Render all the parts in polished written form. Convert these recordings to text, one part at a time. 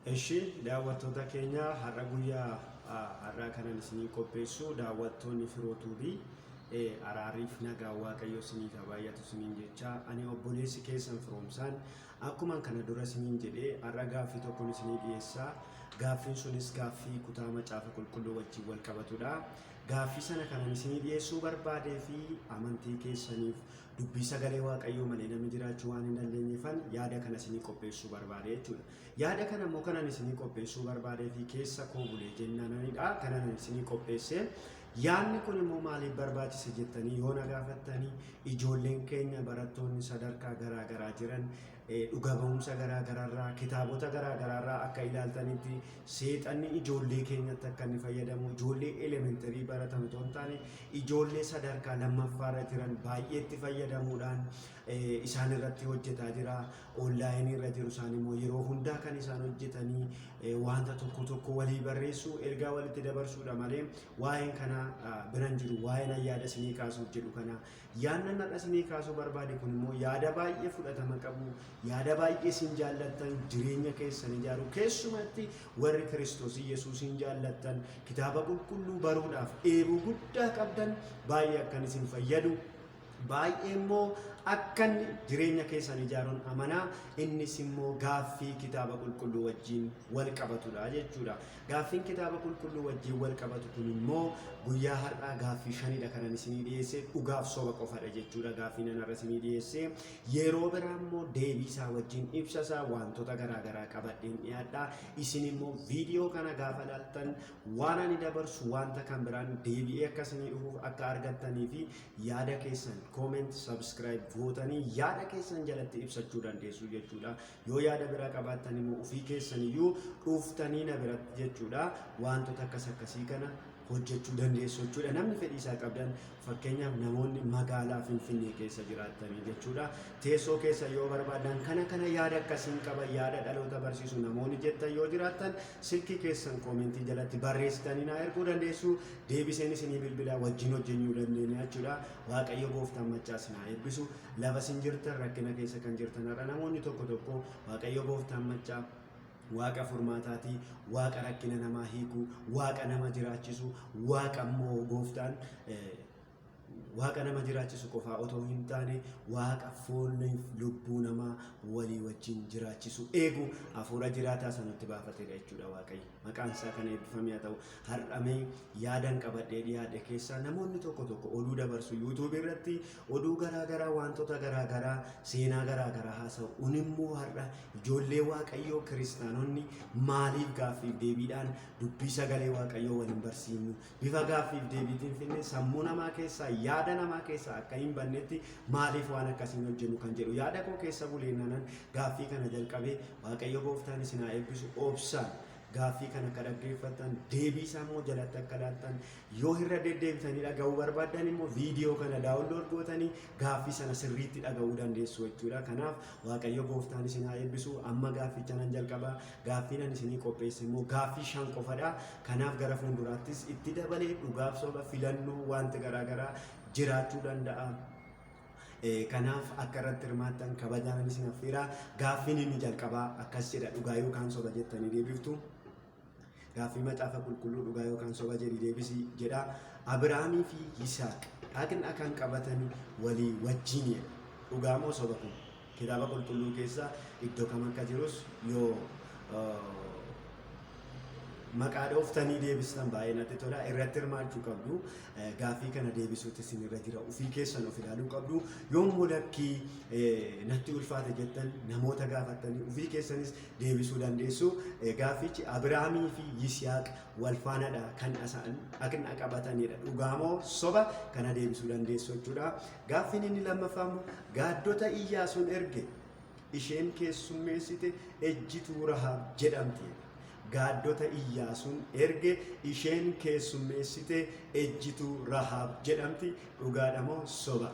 Eshi daawwattoota keenya har'a guyyaa har'aa kanan isinii qopheessu daawwattoonni Firoo Tuubii araarriif nagaan Waaqayyo isiniif haa baay'atu isiniin jecha ani obboleessi keessan Firoomsaan akkuman kana dura isiniin jedhee har'a gaaffii tokkon isinii dhiyeessa. Gaaffiin sunis gaaffii kutaa macaafa qulqulluu wajjin wal qabatudha. Gaaffii sana kanan isinii dhiyeessuu barbaadee fi amantii keessaniif dubbii sagalee Waaqayyoo malee namni jiraachuu waan hin dandeenyeefan yaada kana isinii qopheessuu barbaade jechuudha. Yaada kana immoo kanan isinii qopheessuu barbaadee fi keessa koo bulee jennaananidha kanan isinii qopheesse. Yaadni kun immoo maaliif barbaachise jettanii yoo na gaafattanii ijoolleen keenya barattoonni sadarkaa garaa garaa jiran dhuga ba'umsa garaa garaarraa kitaabota garaa garaarraa akka ilaaltanitti seexanni ijoollee keenyatti akka inni fayyadamu ijoollee elementarii baratan otoo hin taane ijoollee sadarkaa lammaffaarra jiran baay'eetti fayyadamuudhaan isaan irratti hojjetaa jira. Onlaayinii irra jiru isaan immoo yeroo hundaa kan isaan hojjetanii wanta tokko tokko walii barreessuu ergaa walitti dabarsuudha malee waa'een kana biran jiru waa'een yaada isinii kaasuuf jedhu kana yaadnan har'a isinii kaasuu barbaade kun immoo yaada baay'ee fudhatama qabu yaada baay'ee isin jaallattan jireenya keessan ijaaru keessumatti warri Kiristoos Yesuusin jaallattan kitaaba qulqulluu baruudhaaf dheebuu guddaa qabdan baay'ee akkan isin fayyadu baay'ee immoo akka inni jireenya keessan ijaaruun amanaa innis immoo gaaffii kitaaba qulqulluu wajjin wal qabatudha jechuudha. Gaaffiin kitaaba qulqulluu wajjin wal qabatu kun immoo guyyaa har'aa gaaffii shanidha kanan isinii dhiyeesse dhugaaf soba qofadha jechuudha gaaffii nan har'a isinii dhiyeesse. Yeroo biraa immoo deebii isaa wajjin ibsa isaa wantoota garaa garaa qabadheen dhiyaadha. Isin immoo viidiyoo kana gaafa ilaaltan waan ani dabarsu wanta kan biraan deebi'ee akka isinii dhufuuf akka argattanii fi yaada keessan comment subscribe gootanii yaada keessan jalatti ibsachuu dandeessu jechuudha. Yoo yaada biraa qabaattan immoo ofii keessan iyyuu dhuftanii na biratti jechuudha wantoota akkas akkasii kana hojjechuu dandeessu jechuudha. Namni fedhii isaa qabdan fakkeenyaaf namoonni magaalaa Finfinnee keessa jiraattanii jechuudha. Teessoo keessa yoo barbaadan kana kana yaada akkasiin qaba yaada dhaloota barsiisu namoonni jettan yoo jiraattan silkii keessan koomentii jalatti barreessitanii naa erguu dandeessu. Deebiseen isinii bilbilaa wajjin hojjechuu dandeenya jechuudha. Waaqayyo gooftaan maccaa isin haa eebbisu. Lafa isin jirtan rakkina keessa kan jirtan har'a namoonni tokko tokko Waaqayyo gooftaan maccaa Waaqa furmaataatii, Waaqa rakkina namaa hiiku, Waaqa nama jiraachisu, Waaqa immoo gooftaan Waaqa nama jiraachisu qofaa otoo hin taane Waaqa fooniif lubbuu namaa walii wajjin jiraachisu eegu hafuura jiraataa sanatti baafatedha jechuudha Waaqayyo. Maqaan isaa kan eebbifame haa ta'u. Har'amee yaadan qabadhee dhiyaadhe keessaa namoonni tokko tokko oduu dabarsu yuutuubii irratti oduu garaa garaa wantoota garaa garaa seenaa garaa garaa haasa'u. Un immoo har'a ijoollee Waaqayyoo kiristaanonni maaliif gaaffiif deebiidhaan dubbii sagalee Waaqayyoo wal hin barsiifnu? Bifa gaaffiif deebiitiin finne sammuu namaa keessaa yaada namaa keessaa akka hin bannetti maaliif waan akkasiin hojjennu kan jedhu yaada koo keessa buleennanan gaaffii kana jalqabee Waaqayyo gooftaan isin haa eebbisu obsaan gaaffii kana akka dhaggeeffattan deebii isaa immoo jalatti akka laattan yoo irra deddeebitanii dhaga'uu barbaaddan immoo viidiyoo kana daawunlood gootanii gaaffii sana sirriitti dhaga'uu dandeessu jechuudha. Kanaaf Waaqayyo gooftaan isin haa eebbisu. Amma gaafficha nan jalqaba. Gaaffiin ani isinii qopheesse immoo gaaffii shan qofadha. Kanaaf gara fuulduraattis itti dabalee dhugaaf soba filannoo wanti garaa garaa jiraachuu danda'a. Kanaaf akka irratti hirmaattan kabajaan isin affeera. Gaaffiin inni jalqabaa akkas jedha dhugaa yookaan soba jettanii deebiftu. Gaaffii macaafa qulqulluu dhugaa yookaan soba jedhi deebisi jedha. Abiraamii fi Yisaaq dhaqna kan qabatani walii wajjinidha. Dhugaa moo soba kun? Kitaaba qulqulluu keessa iddoo kam akka jirus yoo maqaa dhooftanii deebistan baay'ee natti tola. Irratti hirmaachuu qabdu. Gaaffii kana deebisuutti isin irra jira. Ofii keessan of ilaaluu qabdu. Yommuu lakkii natti ulfaate jettan namoota gaafattanii ofii keessanis deebisuu dandeessu. Gaaffichi Abiraamii fi Yisihaaq wal faanadha kan isaan dhaqna qabatanidha. Dhugaa moo soba kana deebisuu dandeessu jechuudha. Gaaffiin inni lammaffaa immoo gaaddota Iyyaasuun erge isheen keessummeessite ejjituu Rahaab jedhamti. Gaaddota Iyyaasuun erge isheen keessummeessite ejjituu Rahaab jedhamti. Dhugaadha moo soba?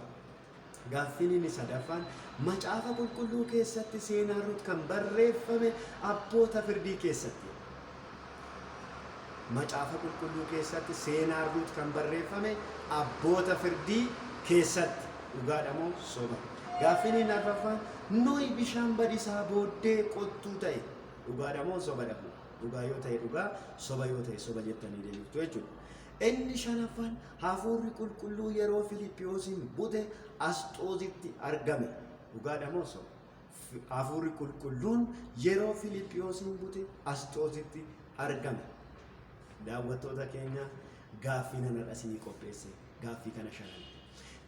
Gaaffiin inni sadaffaan macaafa qulqulluu keessatti seenaan Ruut kan barreeffame abboota firdii keessatti. Macaafa qulqulluu keessatti seenaan Ruut kan barreeffame abboota firdii keessatti. Dhugaadha moo soba? Gaaffiin inni arfaffaan Nohi bishaan badisaa booddee qottuu ta'e. Dhugaadha moo sobadha kun? Dhugaa yoo ta'e dhugaa, soba yoo ta'e soba jettanii deebiftu jechuudha. Inni shanaffaan hafuurri qulqulluu yeroo Filiippiyoosiin bute Asxoozitti argame. Dhugaadha moo soba? Hafuurri qulqulluun yeroo Filiippiyoosiin bute Asxoozitti argame. Daawwattoota keenya gaaffii nan har'a isinii qopheesse gaaffii kana shanan.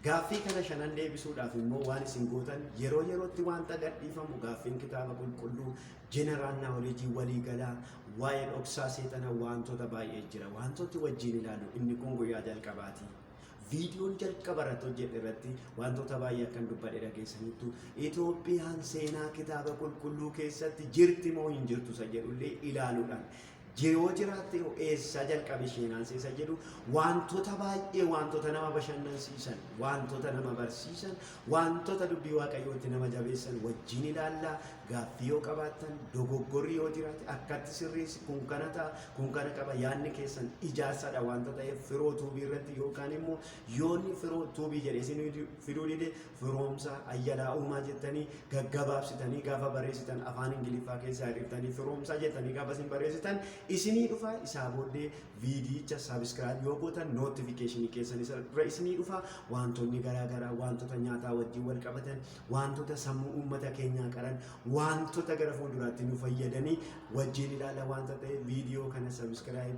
Gaaffii kana shanan deebisuudhaaf immoo waan isin gootan yeroo yerootti wanta gadhiifamu gaaffiin kitaaba qulqulluu general knowledge waliigalaa waa'ee dhoksaa seexana wantoota baay'ee jira. Wantooti wajjin ilaalu inni kun guyyaa jalqabaati. Viidiyoon jalqaba irratti hojjedhe irratti wantoota baay'ee akkan dubbadhe dhageessaniittu Itoophiyaan seenaa kitaaba qulqulluu keessatti jirti moo hin jirtu isa jedhullee ilaaluudhaan yoo jiraatte eessaa jalqabe seenaan isa jedhu wantoota baay'ee wantoota nama bashannansiisan wantoota nama barsiisan wantoota dubbii waaqayyootti nama jabeessan wajjin ilaallaa. Gaaffii yoo qabaattan dogoggorri yoo jiraate akkatti sirreessi kun kana ta'a kun kana qaba yaadni keessan ijaarsadha wanta ta'eef Firoo Tuubii irratti yookaan immoo yoonni Firoo Tuubii jedhee isin fiduu dide Firoomsaa Ayyalaa Uumaa jettanii gaggabaabsitanii gaafa barreessitan afaan Ingiliffaa keessaa hir'iftanii Firoomsaa jettanii gaafa isin barreessitan isinii dhufa. Isaa booddee viidiyicha subscribe yoo gootan notification keessan isa dura isinii dhufa. Wantoonni garaagaraa wantoota nyaataa wajjin wal qabatan wantoota sammuu uummata keenyaa qaran wantoota gara fuulduraatti nu fayyadanii wajjin ilaala wanta ta'e viidiyoo kana subscribe,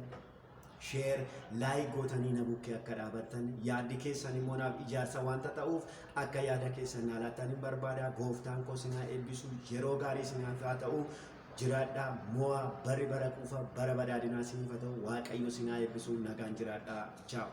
share, like gootanii na bukkee akka dhaabattan yaaddi keessan immoo naaf ijaarsa wanta ta'uuf akka yaada keessan naa laattan hin barbaada. Gooftaan koo sinaa eebbisu. Yeroo gaarii sinaaf haa ta'u. Jiraadhaa mo'aa. Barri bara quufa bara badhaadhinaa siniif haa ta'u. Waaqayyo sinaa eebbisu. Nagaan jiraadhaa. Ciao.